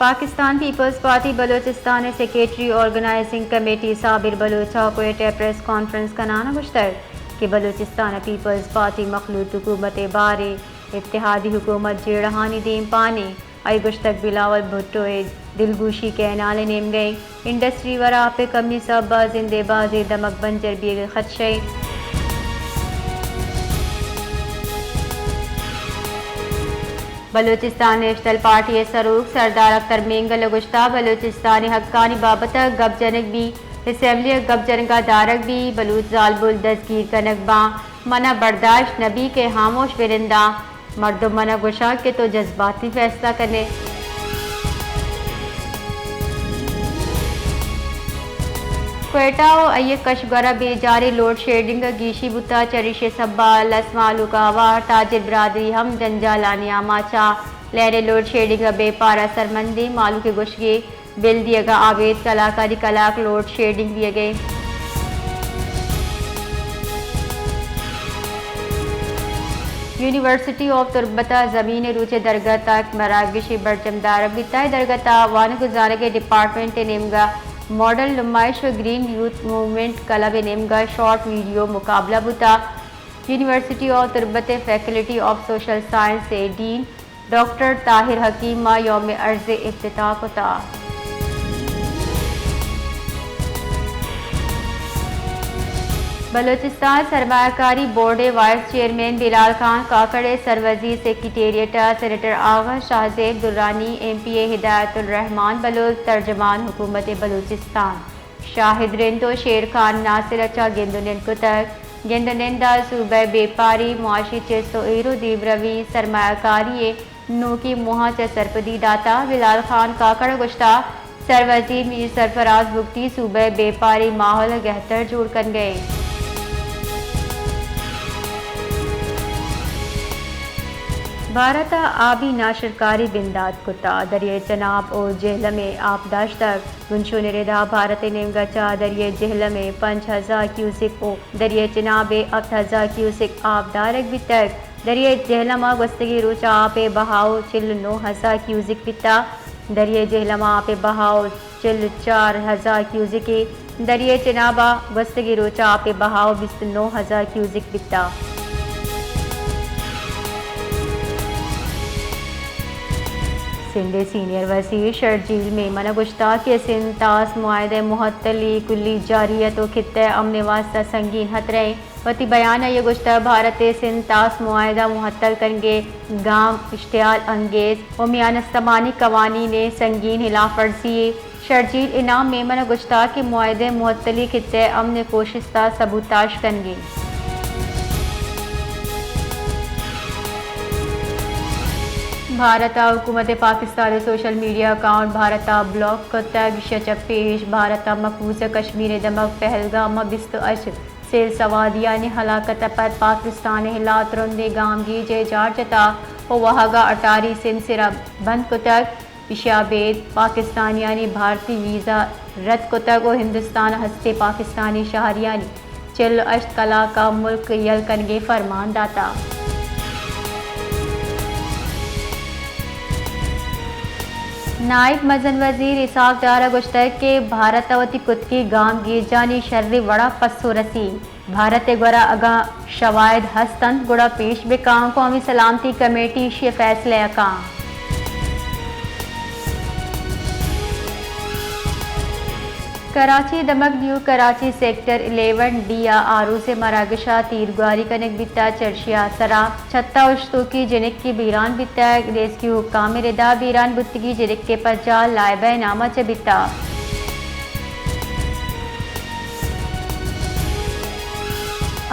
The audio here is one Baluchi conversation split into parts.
پاکستان پیپلز پارٹی بلوچستان ءِ سیکرٹری آرگنائزنگ کمیٹی صابر بلوچ ءَ کوئٹہ ءَ پریس کانفرنس کنان ءَ گوشتگ کہ بلوچستان ءِ پیپلز پارٹی مخلوط حکومت ءِ بار ءَ اتحادی حکومت جیڑہانی دیمپان ءَ۔ آئی ءَ گوشتگ بلاول بھٹو ءِ دلگوشی کینال ءِ نیمگ ءَ انڈسٹری ءِ وڑا آپ ءِ کمی سبب ءَ زند ءِ بازیں دمگ بنجر بیگ ءِ خدشہ ءَ۔ بلوچستان نیشنل پارٹی ءِ سروک سردار اختر مینگل ءَ گوشتگ بلوچستان ءِ حقانی بابت ءَ گپ جنگ بی، اسمبلی ءَ گپ جنگ ءَ دارگ بی، بلوچ زالبول دزگیر کنگ باں، من ءَ برداشت نہ بی کہ ہاموش بہ ننداں۔ مردم من ءَ گوشاں کہ تو جذباتی فیصلہ کن ئے۔ کوئٹہ ءُ آئی ءِ کش ءُ گور ءَ بے جاریں لوڈ شیڈنگ ءِ گیشی بوتگ، چریشی ءِ سبب ءَ لس مہلوک ءَ ہوار، تاجر برادری ہم جنجالانی آماچ ءَ۔ لین ءِ لوڈ شیڈنگ ءِ بے پار اثرمندیں، مہلوک ءِ گوشگ ءَ بل دیگ ءَ ابید کلاکانی کلاک لوڈ شیڈنگ بیگ ءَ۔ یونیورسٹی آف تربت ءَ زمین ءِ روچ ءِ درگت ءَ یک مراگشے برجم دارگ بیتگ۔ اے درگت ءَ وانگ ءُ زانگ ءِ ڈیپارٹمنٹ ءِ نیمگ ءَ ماڈل نمائش ءُ گرین یوتھ موومنٹ کلب ءِ نیمگ ءَ شارٹ ویڈیو مقابلہ بوتگ۔ یونیورسٹی آف تربت ءِ فیکلٹی آف سوشل سائنس ءِ ڈین ڈاکٹر طاہر حکیم ءَ یوم عرض ءِ افتتاح کتگ۔ بلوچستان سرمایہ کاری بورڈ ءِ وائس چیئرمین بلال خان کاکڑ ءِ سروزیر سیکرٹریٹ ءَ سینیٹر آغا شاہ زیب درانی، ایم پی اے ہدایت الرحمان بلوچ، ترجمان حکومت بلوچستان شاہد رند ءُ شیر خان ناصر ءَ چہ گند ءُ نند کتگ۔ گند ءُ نند ءَ صوبہ ءِ بیپاری، معاشی چست ءُ ایر ءُ دیمروی، سرمایہ کاری ءِ نوکیں موہاں چہ سرپدی داتگ۔ بلال خان کاکڑ ءَ گوشتگ سروزیر میر سرفراز بگٹی صوبہ ءِ بیپاری ماحول ءَ گہتر جوڑ کنگ ءَ اِنت۔ بھارت ءَ آبی ناشرکاری بندات کتگ، دریائے چناب ءُ جہلم ءَ آپ داشتگ۔ بنشون ءِ ردا بھارت ءِ نیمگ ءَ چہ دریائے جہلم ءَ پنچ ہزار کیوسک ءُ دریائے چناب ءَ ہپت ہزار کیوسک آپ دارگ بیتگ۔ دریائے جہلم ءَ گوستگیں روچ ءَ آپ ءِ بہاؤ چل ءُ نو ہزار کیوسک بیتگ۔ دریائے جہلم ءَ آپ ءِ بہاؤ چل ءُ چار ہزار کیوسک ءُ دریائے چناب ءَ گوستگیں روچ ءَ آپ ءِ بہاؤ بیست ءُ نو ہزار کیوسک بیتگ۔ سندھ ءِ سینئر وزیر شرجیل میمن ءَ گوشتگ کہ سندھ طاس معاہدہ ءِ معطلی کلی جاری اِنت ءُ خطہ ءِ امن ءِ واستہ سنگین خطرہ اِنت۔ وتی بیان ءَ آئی ءَ گوشتگ بھارت ءِ سندھ طاس معاہدہ معطل کنگ ءِ گام اشتعال انگیز ءُ میان استمانی قوانین ءِ سنگین خلاف ورزی اِنت۔ شرجیل انعام میمن ءَ گوشتگ کہ معاہدہ ءِ معطلی خطہ ءِ امن ءِ کوشست ءَ سبوتاژ کنگ اِنت۔ بھارت ءَ حکومت پاکستان ءِ سوشل میڈیا اکاؤنٹ بھارت ءَ بلاک کتگ۔ ایشی ءَ چہ پیش بھارت ءَ مقبوضہ کشمیر ءِ دمگ پہلگام ءَ بیست ءُ ہشت سیل سوادیانی ہلاکت ءَ پد پاکستان ءِ ہلاہ ترندیں گامگیج ءِ جار جتگ ءُ واہگ ءَ اٹاری سمسر ءَ بند کتگ۔ ایشی ءَ ابید پاکستانیانی بھارتی ویزا رد کتگ ءُ ہندوستان ءَ ہستیں پاکستانی شہریانی چل ءُ ہشت کلاک ءَ ملک یل کنگ ءِ فرمان داتگ۔ نائب مزن وزیر اسحاق ڈار ءَ گوشتگ کہ بھارت ءَ وتی کتگیں گامگیجانی شریں وڑ ءَ پسو رسیت۔ بھارت ءِ گور ءَ اگاں شواہد ہست اَنت، گڑا پیش بہ کن، قومی سلامتی کمیٹی ایشی ءِ فیصلہ ءَ کن۔ کراچی ءِ دمگ نیو کراچی سیکٹر الیون ڈی ءَ آروس ءِ مراگش ءَ تیرگواری کنگ بیتگ، چرشی ءِ آسر ءَ چھت ءَ اوشتوکیں جنکے بیران بیتگ، ریسکیو حکام ءِ ردا بیران بوتگیں جنک ءِ پجار لائبہ ءِ نام ءَ چہ بیتگ۔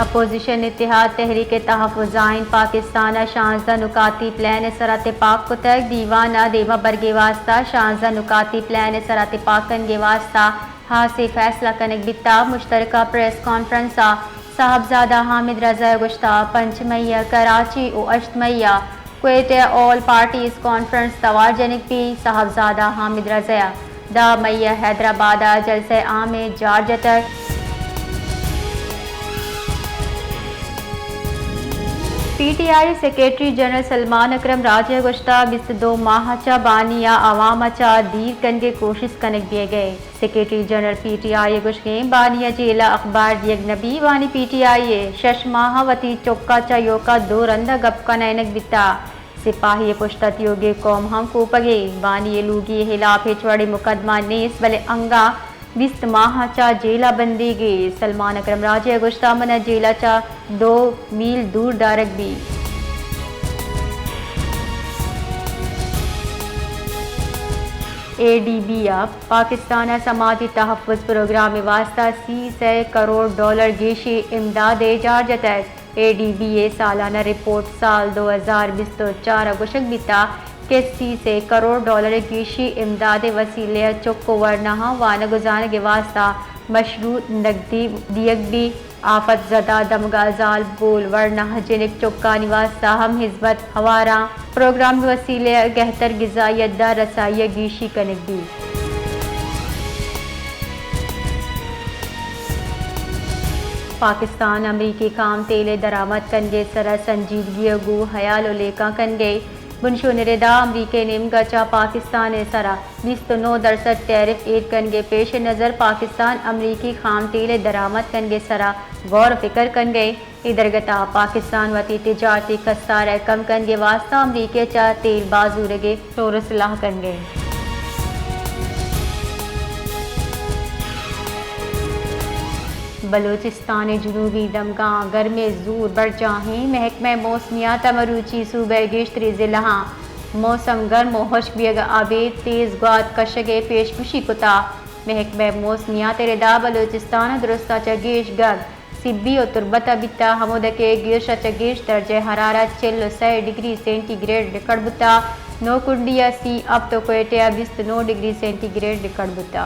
اپوزیشن اتحاد تحریک تحفظ آئین پاکستان ءَ شانزدہ نکاتی پلان ءِ سرا تپاک کتگ۔ دیوان ءَ دیما برگ ءِ واستہ شانزدہ نکاتی پلان ءِ سرا تپاک کنگ ءِ واستہ ہاسیں فیصلہ کنگ بیتگ۔ مشترکہ پریس کانفرنس ءَ صاحبزادہ حامد رضا ءَ گوشتگ پنچ مئی ءَ کراچی ءُ ہشت مئی ءَ کوئٹہ ءَ آل پارٹیز کانفرنس توار جنگ بیت۔ صاحبزادہ حامد رضا ءَ دہ مئی ءَ حیدرآباد ءَ جلسہ عام ءِ جار جتگ۔ P T I secretary general Salman Akram Raja ء گوشتہ، بیست دو ماہ ء چہ بانی ء عوام ء چہ دیر کنگ ء کوشست کنگ بیگ ء۔ سیکرٹری جنرل پی ٹی آئی ء گوشگیں، بانی ء جیل ء اخبار دیگ نہ بی، بانی پی ٹی آئی ء شش ماہ ء وتی چک ء چہ ایوک ء دو رند ء گپ کنائینگ بیتہ۔ سپاہی ء پشت ء تیوگیں قوم ہم کوپگے، بانی ء لوگی ء ہلاپ ہچ وڑیں مقدمہ نیست، بلے انگا بیست ماہ ء چہ جیل ء بندیگے۔ سلمان اکرم راجہ ء گوشتہ، من ء جیل ء چہ دو میل دور دارگ بیت۔ اے ڈی بی ء پاکستان ء سماجی تحفظ پروگرام ء واستہ سی سئے کروڑ ڈالر گیشی امداد ء جار جتگ۔ اے ڈی بی ء سالانہ رپورٹ سال دو ہزار بیست ء چار ء گوشگ بیتہ کہ سی سئے کروڑ ڈالر ء گیشی امداد ء وسیلہ ء چک ء ورناہاں وانگ ء زانگ ء واستہ مشروط نقدی دیگ بیت۔ آفت زدہ دمگاں زالبول، ورنا، جنک چکانی واستہ ہم ہزمت ہواراں پروگرام ء وسیلہ ء گہتر غذائیت دار رسائی ء گیشی کنگ بیت۔ پاکستان امریکی خام تیل ء درآمد کنگ ء سرا سنجیدگی ء گوں ہیال ء لیکہ کنگ ء بنشون ء ردا امریکہ ء نیمگ ء چہ پاکستان ء سرا بیست ء نو درسد ٹیرف ایر کنگ ء پیش نظر پاکستان امریکی خام تیل ء درآمد کنگ ء سرا غور ء فکر کنگ ء۔ اے درگت ء پاکستان وتی تجارتی کستار ء کم کنگ ء واستہ امریکہ ء چہ تیل بازورگ ء شور ء سلاہ کنگ ء۔ بلوچستان ء جنوبی دمگاں گرمیں زور برجاہیں، محکمہ موسمیات ء مروچی صوبہ ء گیشتری ضلعاں موسم گرم ء ہشک بیگ ء ابید تیز گوات کشگ ء پیشگوشی کتہ۔ محکمہ موسمیات ء ردا بلوچستان ء درستاں چہ گیش گرم سبی ء تربت ء بیتہ، ہمودا کہ گیش ء چہ گیش درجہ حرارت چل ء سئے ڈگری سینٹی گریڈ ریکارڈ بوتہ، نوکنڈی ء سی ہپت ء کوئٹہ ء بیست ء نو ڈگری سینٹی گریڈ ریکارڈ بوتہ۔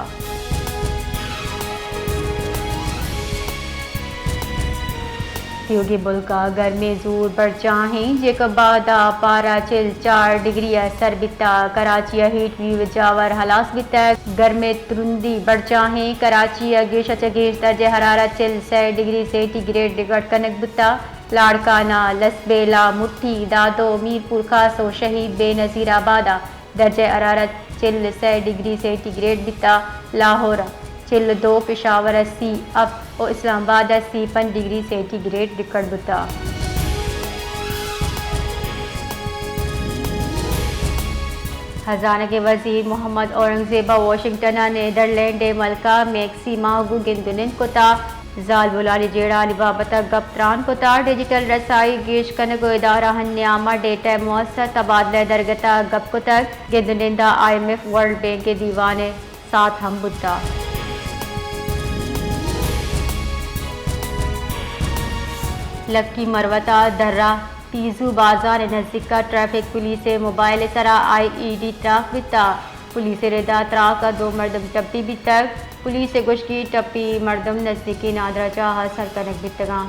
تیوگیں ملک ء گرمیں زور برجاہیں، جیکب آباد ء پارہ چل چار ڈگری ء سر بیتہ، کراچی ء ہیٹ ویو ء جاور ہلاس بیتگ، گرمیں ترندی برجاہیں، کراچی ء گیش ء چہ گیش درجہ حرارت چل سئے ڈگری سینٹی گریڈ ریکارڈ کنگ بوتہ، لاڑکانہ، لسبیلہ، مٹھی، دادو، میرپورخاص ء شہید بے نظیر آباد ء درجہ حرارت چل ء سئے ڈگری سینٹی گریڈ بیتہ، لاہور ء چل ء دو، پشاور ء سی ہپت ء اسلام آباد ء سی پنچ ڈگری سینٹی گریڈ ریکارڈ بوتہ۔ ہزانگ ء وزیر محمد اورنگزیب ء واشنگٹن ء نیدرلینڈ ء ملکہ میکسیما ء گوں گند ء نند کتہ، زالبولانی جیڑہانی بابت ء گپ تران کتہ، ڈیجیٹل رسائی گیش کنگ ء ادارہانی نیام ء ڈیٹا ء موثر تبادلہ ء درگت ء گپ کتگ، گند ء نند ء I M F, world bank ء دیوان ء ساعت ہم بوتہ۔ لکی مروت ء درہ تیزو بازار ء نزیک ء ٹریفک پولیس ء موبائل ء سرا آئی ای ڈی تراک بیتہ۔ پولیس ء ردا تراک ء دو مردم ٹپی بیتگ۔ پولیس ء گوشگی ٹپی مردم نزیکیں نادراہجاہ ء سر کنگ بیتگاں۔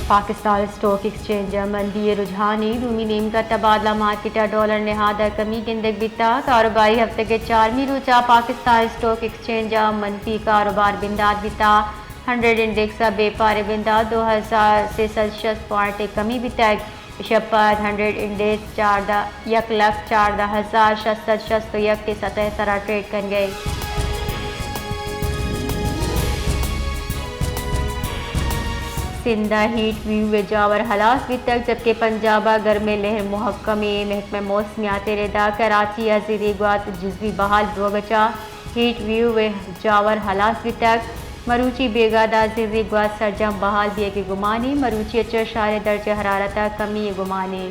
پاکستان اسٹاک ایکسچینج ء مندی ء رجحانی، دومی نیمگ ء تبادلہ مارکیٹ ء ڈالر نہاد ء کمی گندگ بیتگ۔ کاروباری ہفتگ ء چارمی روچ ء پاکستان اسٹاک ایکسچینج ء منفی کاروبار بندات بیتگ۔ ہنڈریڈ انڈیکس ء بیپار ء بندات دو ہزار سے سد شست پوائنٹ ء کمی بیتگ۔ ایشی ء پد ہنڈریڈ انڈیکس چاردہ، یک لکھ چاردہ ہزار شش سد شست ء یک ء سطح ء سرا ٹریڈ کنگ ء۔ سندھ ء ہیٹ ویو ء جاور ہلاس بیتگ، جبکہ پنجاب ء گرمیں لہر مہکم ء۔ محکمہ موسمیات ء ردا کراچی ء زیری گوات جزوی بحال بوگ ء چہ ہیٹ ویو ء جاور ہلاس بیتگ۔ مروچی بیگاہ داں زیری گوات سرجم بحال بیگ ء گمانی، مروچی ء چہ شہر ء درجہ حرارت ء کمی ء گمانی۔